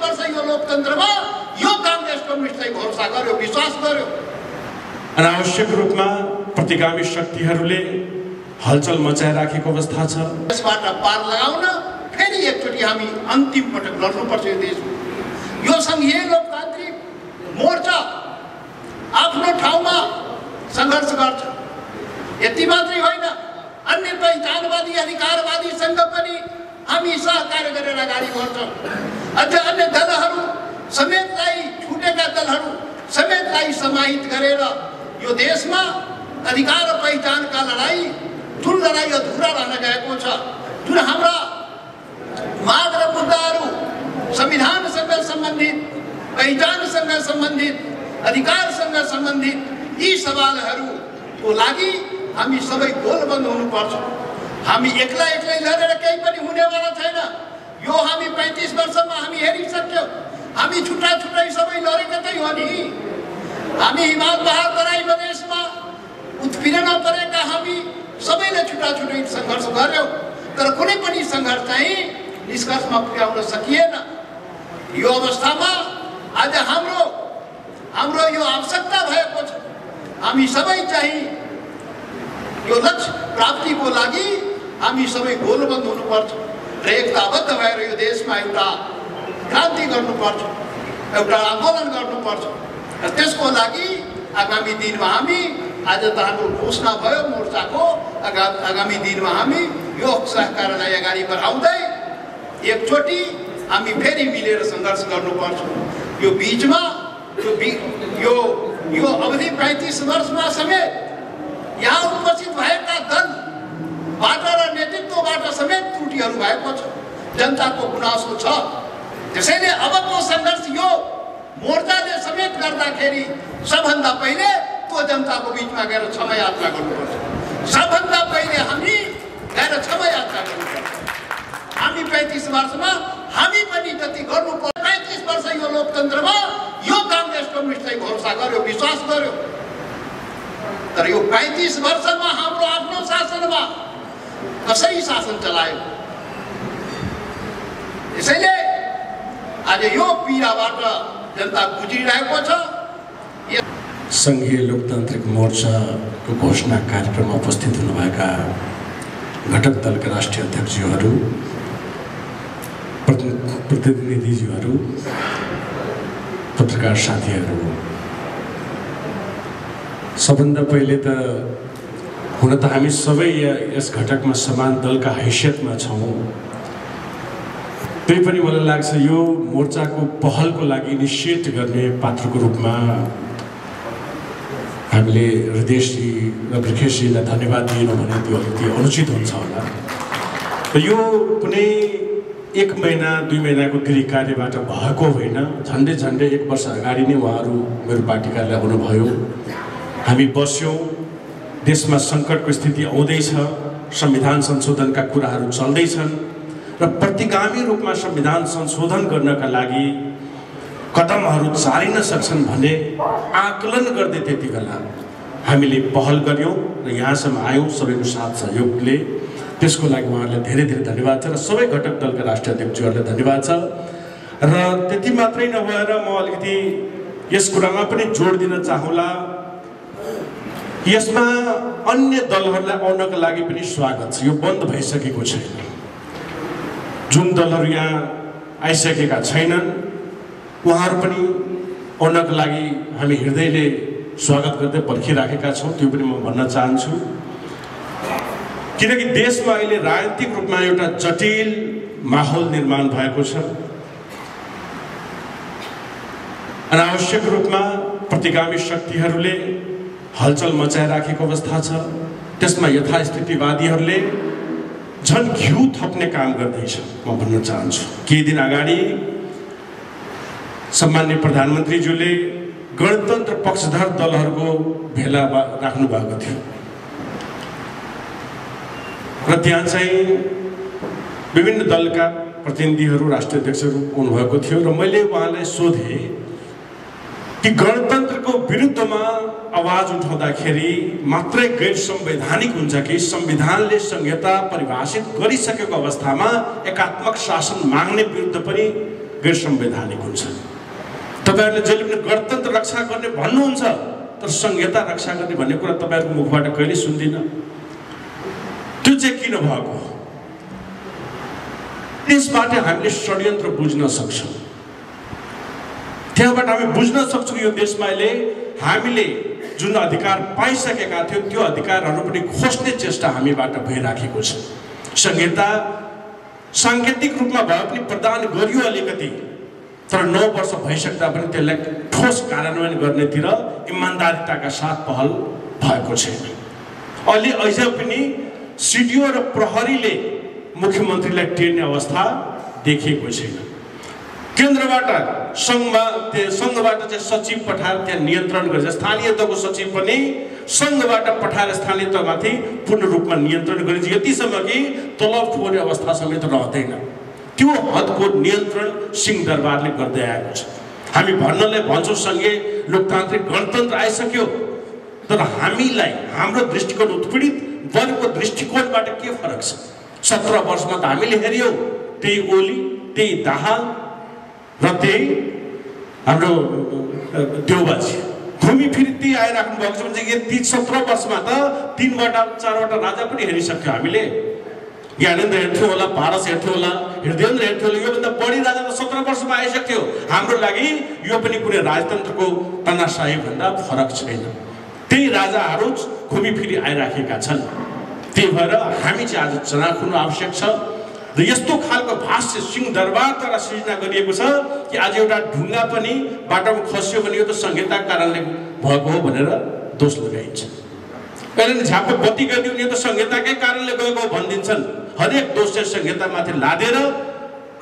वर्ष यो लोकतन्त्रमा यो कांग्रेस कम्युनिस्टलाई भरोसा गर्यो, विश्वास गर्यो। अनावश्यक रूपमा प्रतिगामी शक्तिहरूले हलचल मचाइराखेको अवस्था छ। यसबाट पार लगाउन फेरि एकचोटि हामी अन्तिम पटक लड्नुपर्छ यो देशमा। यो संघीय लोकतान्त्रिक मोर्चा आफ्नो ठाउँमा सङ्घर्ष गर्छ। यति मात्रै होइन, अन्य पहिचानवादी अधिकारवादीसँग पनि हामी सहकार्य गरेर अगाडि बढ्छौँ। अझ अन्य दलहरू समेतलाई, छुटेका दलहरू समेतलाई समाहित गरेर यो देशमा अधिकार र पहिचानका लडाई, जुन लडाई अधुरा रहन गएको छ, जुन हाम्रा माग र मुद्दाहरू संविधानसँग सम्बन्धित, पहिचानसँग सम्बन्धित, अधिकारसँग सम्बन्धित यी सवालहरूको लागि हामी सबै गोलबन्द हुनुपर्छ। हामी एक्लै लडेर केही पनि हुनेवाला छैन। यो हामी 35 वर्षमा हामी हेरिसक्यौँ। हामी छुट्टा छुट्टै सबै लडेका चाहिँ हो नि। हामी हिमाल पहाड तराई प्रदेशमा उत्पीडन परेका हामी सबैले छुट्टा छुट्टै सङ्घर्ष गर्यौँ, तर कुनै पनि सङ्घर्ष चाहिँ निष्कर्षमा पुर्याउन सकिएन। यो अवस्थामा आज हाम्रो यो आवश्यकता भएको छ। हामी सबै चाहिँ यो लक्ष्य प्राप्तिको लागि हामी सबै गोलबन्द हुनुपर्छ र एकताबद्ध भएर यो देशमा एउटा क्रान्ति गर्नुपर्छ, एउटा आन्दोलन गर्नुपर्छ। र त्यसको लागि आगामी दिनमा हामी, आज त हाम्रो घोषणा भयो मोर्चाको, आगामी दिनमा हामी यो सहकार्यलाई अगाडि बढाउँदै एकचोटि हामी फेरि मिलेर सङ्घर्ष गर्नुपर्छ। यो बीचमा यो अवधि 35 वर्षमा समेत यहाँ उपस्थित भएका दलबाट र नेतृत्वबाट समेत त्रुटिहरू भएको छ, जनताको गुनासो छ। त्यसैले अबको सङ्घर्ष यो मोर्चाले समेत गर्दाखेरि सबभन्दा पहिले त्यो जनताको बिचमा गएर क्षमा यात्रा गर्नुपर्छ। सबभन्दा पहिले हामी गएर क्षमा यात्रा गर्नुपर्छ। हामी 35 वर्षमा हामी पनि जति गर्नुपर्छ, 35 वर्ष यो लोकतन्त्रमा यो कांग्रेस कम्युनिस्टलाई भरोसा गर्यो, विश्वास गर्यो। तर यो 35 वर्षमा हाम्रो आफ्नो शासनमा कसरी शासन चलायो? यसैले आज यो पीडाबाट जनता गुज्रिरहेको छ। संघीय लोकतान्त्रिक मोर्चाको घोषणा कार्यक्रममा उपस्थित हुनुभएका घटक दलका राष्ट्रिय अध्यक्षज्यूहरू, प्रतिनिधिज्यूहरू, पत्रकार साथीहरू, सबभन्दा पहिले त हुन त हामी सबै यस घटकमा समान दलका हैसियतमा छौँ। त्यही पनि मलाई लाग्छ यो मोर्चाको पहलको लागि निश्चित गर्ने पात्रको रूपमा हामीले हृदयश्री र वृखेशजीलाई धन्यवाद दिएनौँ भने त्यो अलिकति अनुचित हुन्छ होला। यो कुनै 1 महिना 2 महिनाको गृह कार्यबाट भएको होइन, झन्डै 1 वर्ष अगाडि नै उहाँहरू मेरो पार्टी कार्यालय आउनुभयो। हामी बस्यौँ, देशमा सङ्कटको स्थिति आउँदैछ, संविधान संशोधनका कुराहरू चल्दैछन् र प्रतिगामी रूपमा संविधान संशोधन गर्नका लागि कदमहरू चालिन सक्छन् भन्ने आकलन गर्दै त्यति बेला हामीले पहल गर्यौँ र यहाँसम्म आयौँ सबैको साथ सहयोगले। त्यसको लागि उहाँहरूलाई धेरै धेरै धन्यवाद छ र सबै घटक दलका राष्ट्रिय अध्यक्षहरूलाई धन्यवाद छ। र त्यति मात्रै नभएर म अलिकति यस कुरामा पनि जोड दिन चाहौँला, यसमा अन्य दलहरूलाई आउनका लागि पनि स्वागत छ। यो बन्द भइसकेको छैन। जुन दलहरू यहाँ आइसकेका छैनन् उहाँहरू पनि आउनका लागि हामी हृदयले स्वागत गर्दै पर्खिराखेका छौँ, त्यो पनि म भन्न चाहन्छु। किनकि देशमा अहिले राजनीतिक रूपमा एउटा जटिल माहौल निर्माण भएको छ। अनावश्यक रूपमा प्रतिगामी शक्तिहरूले हलचल मचाइराखेको अवस्था छ। त्यसमा यथास्थितिवादीहरूले झन् घिउ थप्ने काम गर्दैछ। म भन्न चाहन्छु, केही दिन अगाडि सम्माननीय प्रधानमन्त्रीज्यूले गणतन्त्र पक्षधर दलहरूको भेला राख्नु भएको थियो र त्यहाँ चाहिँ विभिन्न दलका प्रतिनिधिहरू, राष्ट्रिय अध्यक्षहरू आउनुभएको थियो र मैले उहाँलाई सोधेँ कि गणतन्त्रको विरुद्धमा आवाज उठाउँदाखेरि मात्रै गैर संवैधानिक हुन्छ कि संविधानले संहिता परिभाषित गरिसकेको अवस्थामा एकात्मक शासन माग्ने विरुद्ध पनि गैर संवैधानिक हुन्छ। तपाईहरुले जहिले पनि गणतन्त्र रक्षा गर्ने भन्नुहुन्छ तर संहिता रक्षा गर्ने भन्ने कुरा तपाईहरुको मुखबाट कहिले सुन्दिन। त्यो चाहिँ किन भएको? त्यसबाट हामीले षड्यन्त्र बुझ्न सक्छौं। त्यहाँबाट हामी बुझ्न सक्छौं यो देशमा अहिले हामीले जुन अधिकार पाइसकेका थियौं त्यो अधिकारहरू पनि खोज्ने चेष्टा हामीबाट भइराखेको छ। संहिता सांकेतिक रूपमा भए पनि प्रदान गरियो अलिकति, तर 9 वर्ष भइसक्दा पनि त्यसलाई ठोस कार्यान्वयन गर्नेतिर इमानदारीताका साथ पहल भएको छैन। अहिले अझै पनि सिडिओ र प्रहरीले मुख्यमन्त्रीलाई टेर्ने अवस्था देखिएको छैन। केन्द्रबाट संघबाट चाहिँ सचिव पठाएर त्यहाँ नियन्त्रण गर्छ। स्थानीय तहको सचिव पनि संघबाट पठाएर स्थानीय तहमाथि पूर्ण रूपमा नियन्त्रण गरिन्छ, यतिसम्म कि तलब खुवाउने अवस्था समेत रहँदैन। त्यो हदको नियन्त्रण सिंहदरबारले गर्दै आएको छ। हामी भन्नलाई भन्छौँ संघीय लोकतान्त्रिक गणतन्त्र आइसक्यो, तर हामीलाई हाम्रो दृष्टिकोण उत्पीडित वर्गको दृष्टिकोणबाट के फरक छ? 17 वर्षमा त हामीले हेर्यौं त्यही ओली, त्यही दाहाल र त्यही हाम्रो देउबाजी घुमी फिरी त्यही आइराख्नु भएको छ भने यति 17 वर्षमा त 3वटा 4वटा राजा पनि हेरिसक्यो हामीले। ज्ञानेन्द्र हेर्थ्यो होला, पारस हेर्थ्यो होला, हृदयेन्द्र हेर्थ्यो होला, योभन्दा बढी राजा त 17 वर्षमा आइसक्यो। हाम्रो लागि यो पनि कुनै राजतन्त्रको तनाशाही भन्दा फरक छैन। त्यही राजाहरू घुमी फिरी आइराखेका छन्। त्यही भएर हामी चाहिँ आज चनाख हुनु आवश्यक छ र यस्तो खालको भाष्य सिंहदरबारद्वारा सृजना गरिएको छ कि आज एउटा ढुङ्गा पनि बाटोमा खस्यो भने यो त संहिताका कारणले भएको हो भनेर दोष लगाइन्छ। अहिले झापा बत्ती गरिदियो भने यो त संहिताकै कारणले गएको हो भनिदिन्छन्। हरेक दोष चाहिँ संहितामाथि लादेर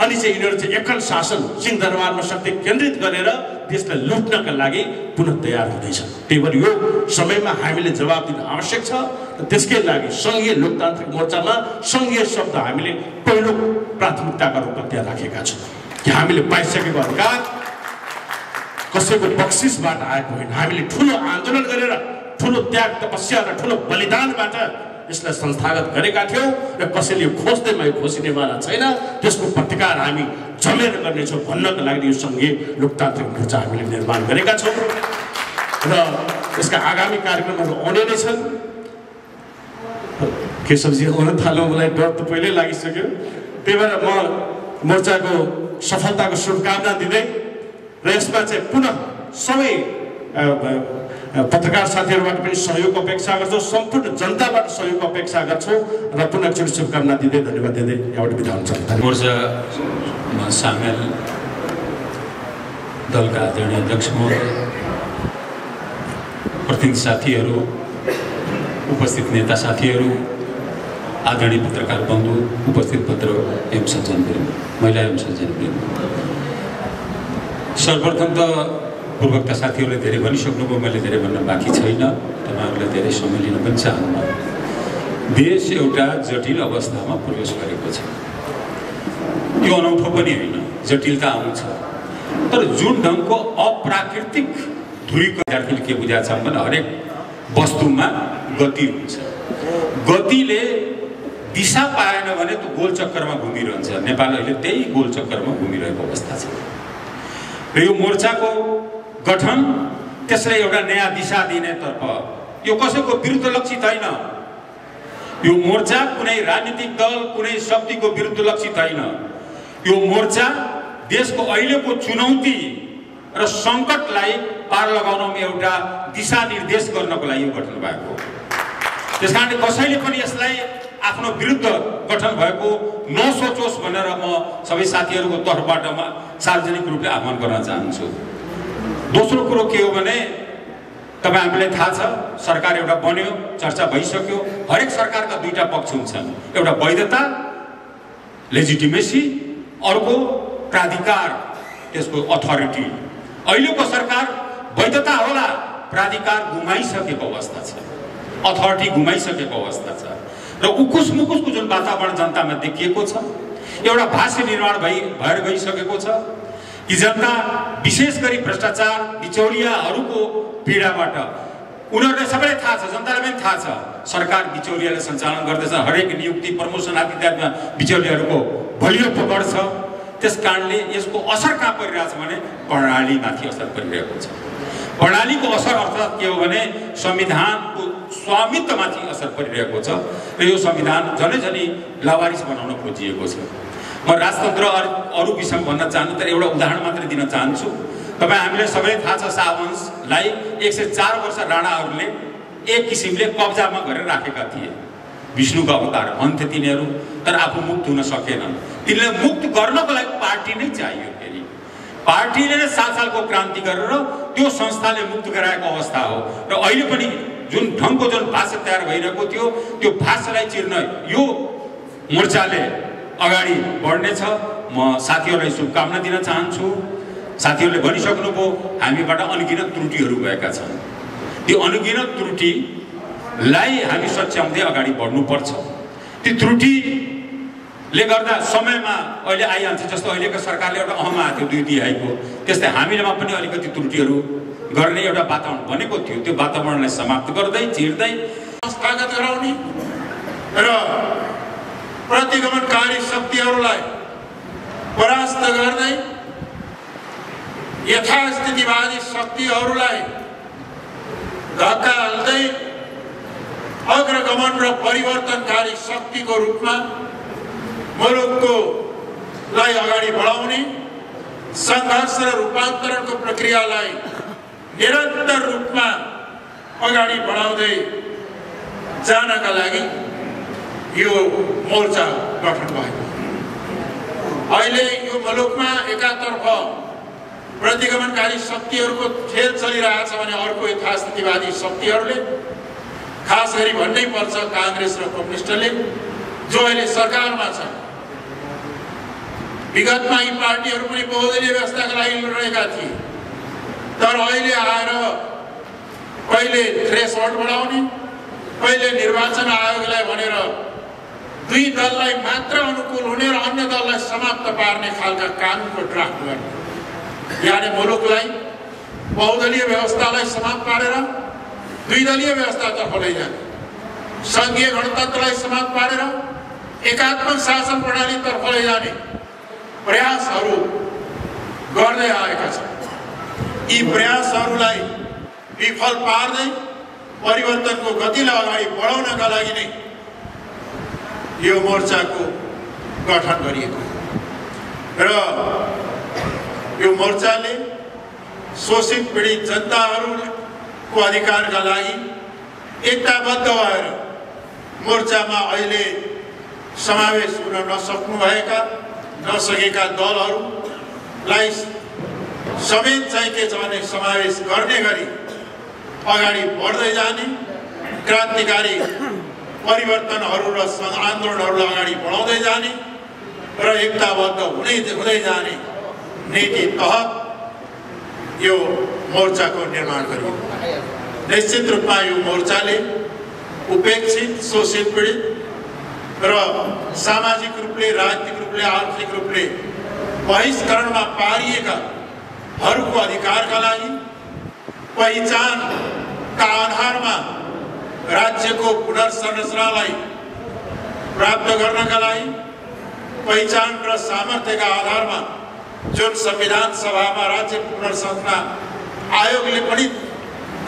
अनि चाहिँ यिनीहरू चाहिँ एकल शासन सिंहदरबारमा शक्ति केन्द्रित गरेर देशलाई लुट्नका लागि पुनः तयार हुँदैछ। त्यही भएर यो समयमा हामीले जवाब दिन आवश्यक छ र त्यसकै लागि संघीय लोकतान्त्रिक मोर्चामा संघीय शब्द हामीले पहिलो प्राथमिकताका रूपमा त्यहाँ राखेका छौँ कि हामीले पाइसकेको अधिकार कसैको बक्सिसबाट आएको होइन। हामीले ठुलो आन्दोलन गरेर ठुलो त्याग तपस्या र ठुलो बलिदानबाट यसलाई संस्थागत गरेका थियौं र कसैले खोज्दैमा यो खोसिनेवाला छैन। त्यसको प्रतिकार हामी जमेर गर्नेछौँ भन्नको लागि यो संघीय लोकतान्त्रिक मोर्चा हामीले निर्माण गरेका छौँ र यसका आगामी कार्यक्रमहरू आउने नै छन्। केशवजी आउन थाल्नु मलाई डर त पहिल्यै लागिसक्यो। त्यही भएर म मोर्चाको सफलताको शुभकामना दिँदै र यसमा चाहिँ पुनः सबै पत्रकार साथीहरूबाट पनि सहयोग अपेक्षा गर्छौँ, सम्पूर्ण जनताबाट सहयोग अपेक्षा गर्छौँ र पुनः एकचोटि शुभकामना दिँदै धन्यवाद दिँदै यहाँबाट बिदा हुन्छ। मोर्चामा सामेल दलका आदरणीय अध्यक्ष महोदय, प्रतिनिधि साथीहरू, उपस्थित नेता साथीहरू, आदरणीय पत्रकार बन्धु, उपस्थित पत्र एवं सज्जनवृन्द, महिला एवं सज्जनवृन्द, सर्वप्रथम त पूर्वका साथीहरूले धेरै भनिसक्नुभयो, मैले धेरै भन्न बाँकी छैन। तपाईँहरूलाई धेरै समय लिन पनि चाहन्न। देश एउटा जटिल अवस्थामा प्रवेश गरेको छ। यो अनौठो पनि होइन, जटिलता आउँछ, तर जुन ढङ्गको अप्राकृतिक विद्यार्थीले के बुझाएको छ भने हरेक वस्तुमा गति हुन्छ। गतिले दिशा पाएन भने त्यो गोल चक्करमा घुमिरहन्छ। नेपाल अहिले त्यही गोल चक्करमा घुमिरहेको अवस्था छ र यो मोर्चाको गठन त्यसलाई एउटा नयाँ दिशा दिनेतर्फ, यो कसैको विरुद्ध लक्षित होइन। यो मोर्चा कुनै राजनीतिक दल, कुनै शक्तिको विरुद्ध लक्षित होइन। यो मोर्चा देशको अहिलेको चुनौती र सङ्कटलाई पार लगाउनमा एउटा दिशा निर्देश गर्नको लागि यो गठन भएको हो। त्यसकारणले कसैले पनि यसलाई आफ्नो विरुद्ध गठन भएको नसोचोस् भनेर म सबै साथीहरूको तर्फबाट सार्वजनिक रूपले आह्वान गर्न चाहन्छु। दोस्रो कुरो के हो भने तपाईहरुलाई थाहा छ, सरकार एउटा बन्यो, चर्चा भइसक्यो। हरेक सरकारका दुईटा पक्ष हुन्छन्, एउटा वैधता लेजिटिमेसी, अर्को प्राधिकार त्यसको अथोरिटी। अहिलेको सरकार वैधता होला, प्राधिकार गुमाइसकेको अवस्था छ, अथोरिटी गुमाइसकेको अवस्था छ र उकुस मुकुसको जुन वातावरण जनतामा देखिएको छ, एउटा भाष्य निर्माण भएर गइसकेको छ कि जनता विशेष गरी भ्रष्टाचार बिचौलियाहरूको पीडाबाट उनीहरूलाई सबैलाई थाहा छ, जनतालाई पनि थाहा छ सरकार बिचौलियाले सञ्चालन गर्दैछ। हरेक नियुक्ति, प्रमोसन आदि इत्यादिमा बिचौलियाहरूको बलियो पकड छ। त्यस कारणले यसको असर कहाँ परिरहेछ भने प्रणालीमाथि असर परिरहेको छ। प्रणालीको असर अर्थात् के हो भने संविधानको स्वामित्वमाथि असर परिरहेको छ र यो संविधान झनै झनै लावारिस बनाउन खोजिएको छ। म राजतन्त्र अरू विषयमा भन्न चाहन्छु, तर एउटा उदाहरण मात्रै दिन चाहन्छु। तपाईँ हामीलाई सबैलाई थाहा छ, शाहवंशलाई 104 वर्ष राणाहरूले एक किसिमले कब्जामा गरेर राखेका थिए। विष्णुका अवतार भन्थे तिनीहरू, तर आफू मुक्त हुन सकेनन्। तिनीलाई मुक्त गर्नको लागि पार्टी नै चाहियो। फेरि पार्टीले नै सालको क्रान्ति गरेर त्यो संस्थाले मुक्त गराएको अवस्था हो। र अहिले पनि जुन ढङ्गको जुन भाषा तयार भइरहेको थियो, त्यो भाषालाई चिर्न यो मोर्चाले अगाडि बढ्नेछ। म साथीहरूलाई शुभकामना दिन चाहन्छु। साथीहरूले भनिसक्नुभयो हामीबाट अनगिनत त्रुटिहरू भएका छन्। त्यो अनगिनत त्रुटिलाई हामी सच्याउँदै अगाडि बढ्नुपर्छ। ती त्रुटिले गर्दा समयमा अहिले आइहाल्छ। जस्तो अहिलेको सरकारले एउटा अहमा थियो 2 तिहाईको, त्यस्तै हामीमा पनि अलिकति त्रुटिहरू गर्ने एउटा वातावरण बनेको थियो। त्यो वातावरणलाई समाप्त गर्दै चिर्दै संस्थागत गराउने र प्रतिगमनकारी शक्तिहरूलाई परास्त गर्दै यथास्थितिवादी शक्तिहरूलाई धक्का हाल्दै अग्रगमन र परिवर्तनकारी शक्तिको रूपमा मुलुकको लाई अगाडि बढाउने, सङ्घर्ष र रूपान्तरणको प्रक्रियालाई निरन्तर रूपमा अगाडि बढाउँदै जानका लागि यो मोर्चा गठन भएको। अहिले यो मुलुकमा एकातर्फ प्रतिगमनकारी शक्तिहरूको खेल चलिरहेछ भने अर्को यथास्थितिवादी शक्तिहरूले, खास गरी भन्नै पर्छ कांग्रेस र कम्युनिस्टले जो अहिले सरकारमा छ। विगतमा यी पार्टीहरू पनि बहुदलीय व्यवस्थाका लागि लडिरहेका थिए, तर अहिले आएर कहिले थ्रेसहोल्ड बढाउने, कहिले निर्वाचन आयोगलाई भनेर 2 दललाई मात्र अनुकूल हुने र अन्य दललाई समाप्त पार्ने खालका कानुनको ड्राफ्ट गर्ने, यानी मुलुकलाई बहुदलीय व्यवस्थालाई समाप्त पारेर 2 दलीय व्यवस्थातर्फ लैजाने, संघीय गणतन्त्रलाई समाप्त पारेर एकात्मक शासन प्रणालीतर्फ लैजाने प्रयासहरू गर्दै आएका छन्। यी प्रयासहरूलाई विफल पार्दै परिवर्तनको गतिलाई अगाडि बढाउनका लागि नै यो मोर्चाको गठन गरिएको र यो मोर्चाले शोषित पीडित जनताहरूको अधिकारका लागि एकताबद्ध भएर मोर्चामा अहिले समावेश हुन नसकेका दलहरूलाई समेत चाहिँ के छ भने समावेश गर्ने गरी अगाडि बढ्दै जाने, क्रान्तिकारी परिवर्तनहरू र आन्दोलनहरूलाई अगाडि बढाउँदै जाने र एकताबद्ध हुँदै जाने नीति तहत यो मोर्चाको निर्माण गरियो। निश्चित रूपमा यो मोर्चाले उपेक्षित, शोषित, पीडित र सामाजिक रूपले, राजनीतिक रूपले, आर्थिक रूपले बहिष्करणमा पारिएकाहरूको अधिकारका लागि, पहिचानका आधारमा राज्यको पुनर्संरचनालाई प्राप्त गर्नका लागि, पहिचान र सामर्थ्यका आधारमा जुन संविधान सभामा राज्य पुनर्संरचना आयोगले पनि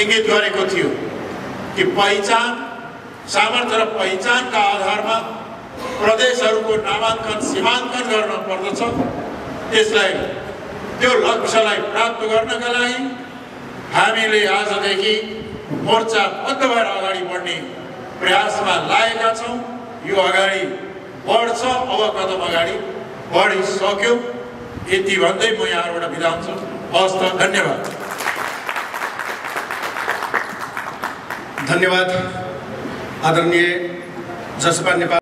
इंगित गरेको थियो कि पहिचान, सामर्थ्य र पहिचानका आधारमा प्रदेशहरूको नामाङ्कन सीमाङ्कन गर्न पर्दछ। त्यसलाई, त्यो लक्ष्यलाई प्राप्त गर्नका लागि हामीले आजदेखि मोर्चाबद्ध भएर अगाडि बढ्ने प्रयासमा लागेका छौँ। यो अगाडि बढ्छ, अब कदम अगाडि बढिसक्यो। यति भन्दै म यहाँबाट बिदा हुन्छु। हवस् त, धन्यवाद। धन्यवाद आदरणीय जसपा नेपाल।